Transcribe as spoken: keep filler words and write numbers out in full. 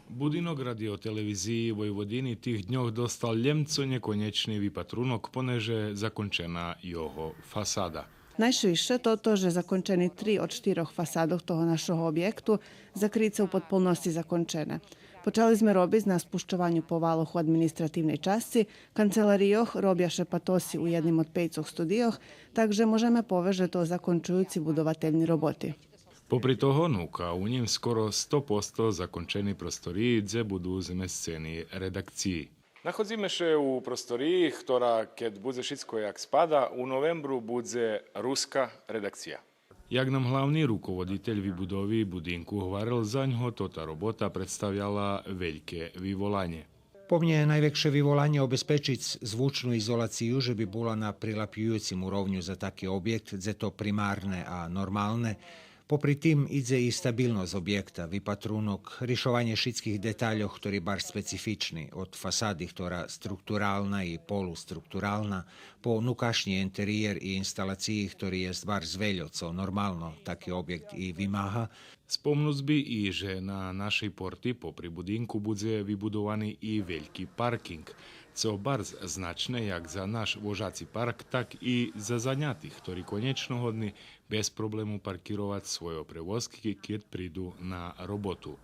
Будинок Радио-телевизиї Войводини тих дньох достал лєм цо нєконєчни випатрунок, понеже закончена його фасада. Найшвише тото же закончени три од штирох фасадох того нашого обєкту, за три цо у подполносци закончене. Почали зме робиц на спущованю повалох у административней часци, канцеларийох, робя ше патоси у єдним од пейцох студийох, так же можеме повесц же то закончуюци будовательни роботи. Попри того, нука у нїм скоро сто посто закончени просториї, дзе буду змесцени редакциї. Находзиме ше у просториї хтора, кед будзе шицко як спада, у новембру будзе руска редакция. Як нам главни руководитель вибудови будинку гварел, за нього тота робота представяла вельке виволанє. По мнє найвекше виволанє обезпечиц звучну изолацию же би була на прилапююцим уровню за таки обєкт, дзе то примарне а нормалне. Попри тим идзе и стабилносц обєкта, випатрунок, ришованє шицких детальох хтори барз специфични, од фасади хтора структурална и полуструктурална, по нукашнї ентериєр и инсталациї хтори єст барз вельо цо нормално таки обєкт и вимага. Спомнуц би и же на нашей порти попри будинку будзе вибудовани и вельки паркинґ, цо барз значне як за наш вожаци парк, так и за занятих хтори конєчно годни без проблему паркировац свойо превозки кед приду на роботу.